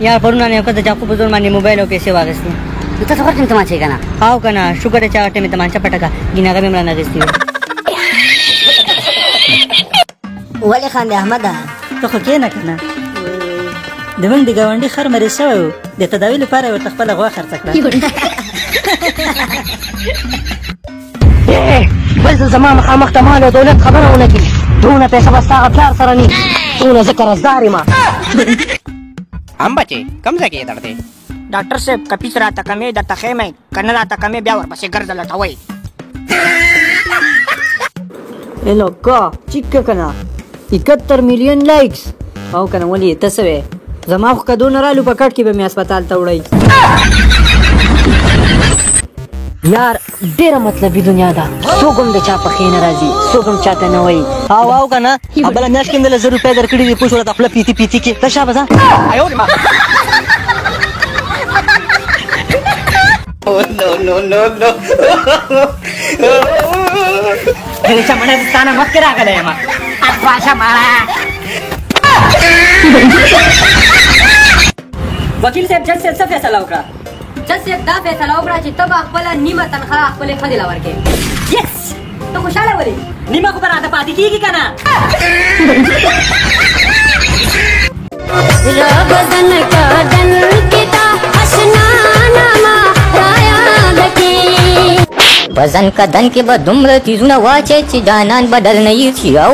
یار پرون مې یو کس د چاقو په زور باندې موبایل او پیسې واخیستې. نو تاسو خرڅ تمانچې که نه؟ او که نه، شکر دی چې هغه ټایم مې تمانچه پټه کړه، ګینه هغه مې هم رانه اخیستې وي. ولې خاندې احمده؟ ته خو کښېنه که نه. د موږ د ګاونډي خر مریض شوی و، د تداوي لپاره یې ورته خپله غوا خرڅه کړه. بل ځل زما مخامخ د مال او دولت خبره ونه کړي، دونه پیسې به ستا هغه پلار سره نه، څونه زه قرضدار یم. هم بچې کوم ځای کې یې درد دی؟ ډاکټر صاحب که پیس راته کمې درته ښیم، که نه راته کمې بیا ورپسې ګرځه لټوئ. لکه چیک که نه 71 میلیون لایکس. او که نه ولې ته څه وې؟ زما خو که دونه رالو په کټ کې به مې هسپتال ته وړی. یار ډېره مطلبي دنیا ده، څوک هم د چا په ښې نه راځي، څوک هم چاته نه وایي. او او که نه بله میاشت کې مې درله 1000 روپۍ درکړي دي، پوه شو راته خوله پیتي پیتي کې ته شابه ځه. نو نو نو نو چمنه زه ستا نه مخکې راغلی یم. اخواشه مړه. وکیل صاحب جج صاحب څه فیصله وکړه؟ جج صاحب دا فیصله وکړه چې ته به خپله نیمه تنخوا خپلې ښځې له ورکړې. یس، ته خوشحاله ولې؟ نیمه خو به راته پاتې کېږي که نه. په ځن کدن کې به دومره څیزونه واچوې چې جانان به درنه هېر شي. او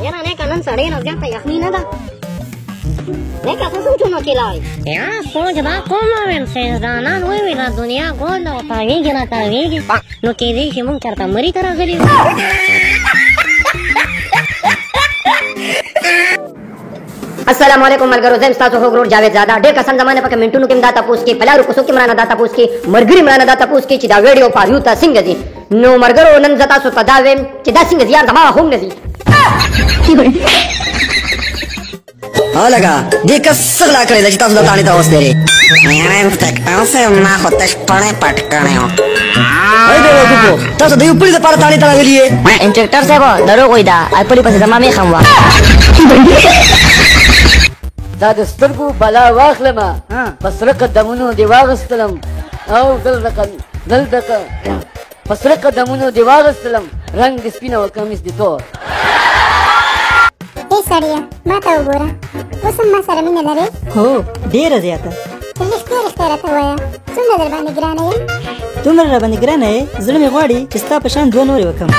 یاره نیکه نن سړی نه زیاته یخني نه ده. نیکه څه سوچونو کې لاړې؟ یا سوچ دا کوم ویل ساینسدانان وایي دا دنیا ګول ده او تاویږي را تاویږي، نو کېدای شي موږ چېرته مري ته راغلي یو. السلام علیکم ملګرو، زه یم ستاسو خوږ ورور جاوید زاده. ډېر کسان زما نه په کمنټونو کې هم دا تپوس کوي، په لارو کوڅو کې هم رانه دا تپوس کوي، ملګري هم رانه دا تپوس کوي چې دا ویډیو فاریو ته څنګه ځي. نو ملګرو نن زه تاسو ته دا وایم چې دا څنګه ځي، یار زما هم نه ځي. هلکه دې کس څه غلا کړې ده چې تاسو دا تاڼې ته راوستلی؟ یاره انسپکټر صاحب ما خو تش پړی پټ کړی و. ای بېوقوفو، تاسو د یو پړي دپاره تاڼې ته راغلي یې؟ انسپکټر صاحب دروغ وایي، دا پړي پسې زما مېخ هم وه. دا د سترګو بلا واخلمه، په سره قدمونو دې واغستلم، او دلته په سره قدمونو دې واغستلم، رنګ دې سپین او کمیس دې تور. ای سړیه ما ته وګوره، اوس هم ما سره مینه لرې؟ هو ډېره زیاته. رښتیا رښتیا راته ووایه، څومره در باندې ګرانه یم؟ دومره را باندې ګرانه یې، زړه مې غواړي چې ستا په شان دوه نورې وکړم.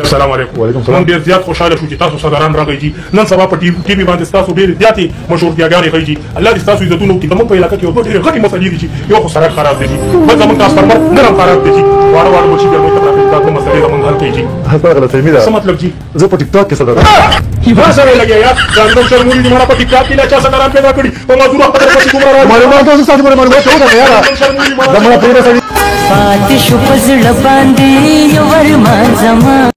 السلام علیکم. وعلیکم السلام. مونږ ډېر زیات خوشحاله شو چې تاسو صدران راغی جی. نن سبا په ټي وي باندې ستاسو ډېرې زیاتې مشهورتیاګانې ښیي جی. الله دې ستاسو عزتونه وکړي. زموږ په علاقه کې یو دوه ډېرې غټې مسلې دي چې یو خو سړک خراب دی جی، بل زموږ ټرانسفارمر نرم خراب دی جی. واړه واړه بچي بیا موږ ته راغلي، دا دوه مسلې زموږ حل کړئ جی. هسته غلطه فهمي ده. څه مطلب جی؟ زه په ټیک ټاک کې صدر. ما سره لګیا یار، دا نو شرمولي دي مړه په ټیک ټاک کې لا چا صدران پیدا کړي او مزور خپل پسې دومره راغلي. معلومات تاسو ستاسو معلومات وکړه یاره. شرمولي زموږ په پاتې شو په زړه باندې یو ارمان زما.